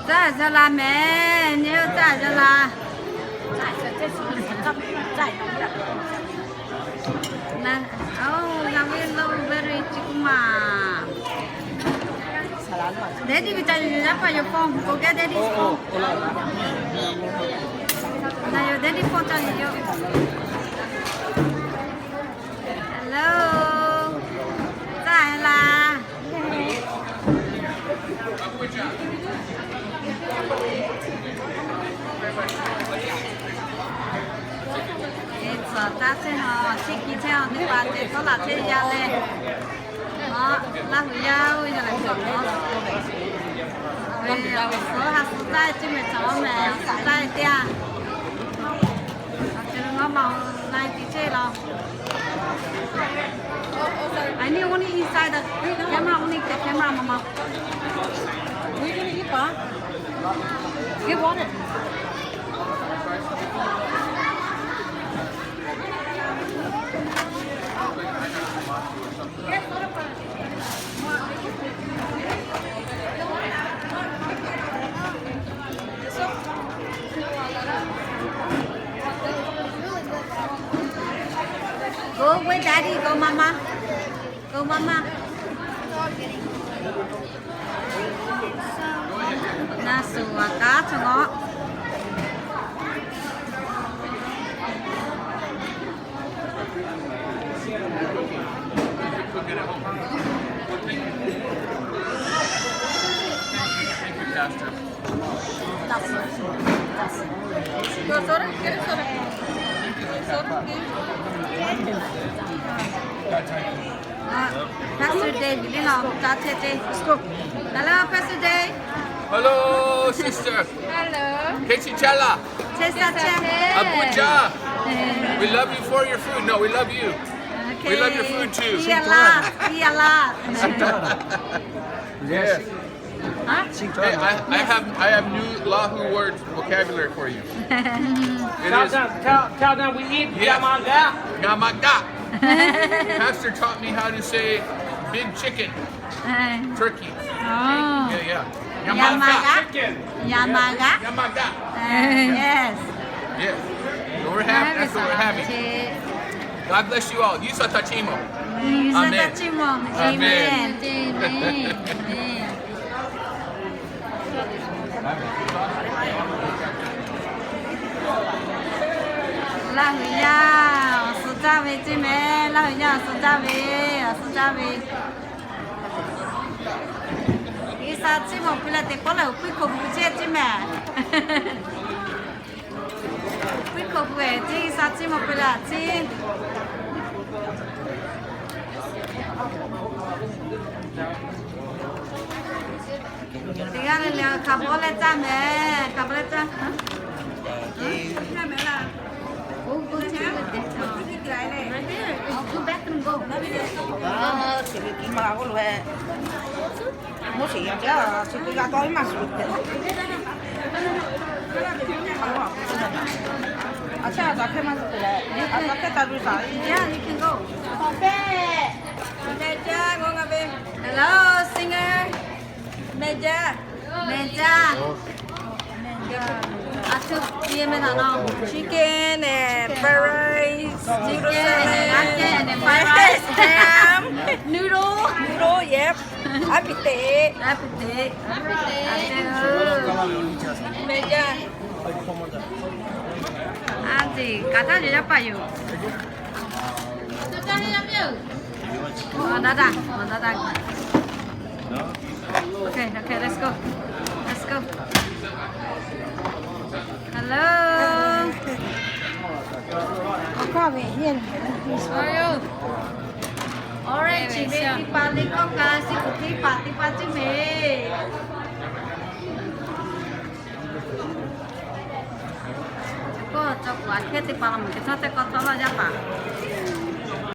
Caˇ yaw la mehˍ, nyi oˇ caˇ yaw la. Na, oˇ g'a ve lo very chi k'oˆ ma. Daddy ve ca yaˇ paˍ yoˬ phone, go get daddy's phone. Na yoˬ daddy phone ca yoˬ. Hello. Caˇ la. Eˬ, tcuhˍ taˇ chehˇ a, chi ki chehˇ a, teˇ hpaˍ ceh tawˇ laꞈ chehˇ yaˇ leh. Aˬ, Laˇ huˍ yaˇ oˇ yaˇ leh cawˬ a. Awˬ suhˍ ha suhˍ taˇ e ceˇ mehˍ, cawˬ mehˍ, suhˍ taˇ e teˇ a. Chi lo ngaˬ ma na e te chehˇ la. I need only inside the camera, only the camera, mama. Give water. Go with daddy, go mama. Go mama. Na suhˍ a kaˉ chaw ngaˬ. Pastor Dave, let's go. Hello, Pastor Dave. Hello, sister. Hello. Keci chala. Abuja. We love you for your food. No, we love you. We love your food too. Eat a lot. Eat a lot. Yes. Huh? Hey, I, I have I have new Lahu words vocabulary for you. It is. Tell them, tell, tell them we eat. Yes. Yamaga. Yamaga. Pastor taught me how to say big chicken. Turkey. Oh. Yeah, yeah. Yamaga. Yamaga. Yamaga. Yes. Yes. So we're happy. That's what we're having. God bless you all. Yuˇ saˍ htaꞈ chiˇ mvuh. Yuˇ saˍ htaꞈ chiˇ mvuh. Amen. Amen. Amen. Laˇ huˍ yaˇ awˬ suhˍ caˇ ve ceˇ mehˍ. Laˇ huˍ yaˇ awˬ suhˍ caˇ ve, awˬ suhˍ caˇ ve. Yuˇ saˍ chiˇ mvuh piˇ leh teˇ pawˆ lehˬ, puiˉ hkoˍ gu ceˇ ceˇ mehˍ. Puiˉ hkoˍ gu e ceˇ, Yuˇ saˍ chiˇ mvuh piˇ leh ceˇ. Teˇ g'aˇ le le hk'a bawˇ leh caˇ mehˍ, hk'a bawˇ leh caˇ. Go, go to the bathroom. Go bathroom, go. Moˇ shiˍ yaˇ, chi teˇ g'aˇ tawˇ maˇ shuˍ. A chehˇ a shaˍ hkehˇ maˇ shuˍ te leh, a shaˍ hkehˇ ta lu shaˍ. Yeah, you can go. Hello, singer. Mehˍ jaˇ. Mehˍ jaˇ. A tuˬ piˇ mehˍ naˍ naˍ. Chicken and fried rice, noodle salad, and fried rice, ham, noodle, noodle, yep. A piˇ te. A piˇ te. Mehˍ jaˇ. A ciˉ kaꞈ htaˇ yaˇ paˍ yoˬ. Awˬ daˇ daˇ, awˬ daˇ daˇ. Okay, okay, let's go. Let's go. Hello. Awˬ hk'aˇ ve yehˇ. Orange ve teˇ hpaˍ le kawˆ ka, siˉ kuˬ teˇ hpaˍ teˇ hpaˍ ciˉ mehˍ. Kawˆ cawˬ kuˬ aꞈ hkehˇ teˇ hpaˍ la meuˬ k'o, chaw teˇ k'awꞈ tawˆ la yaˇ paˍ.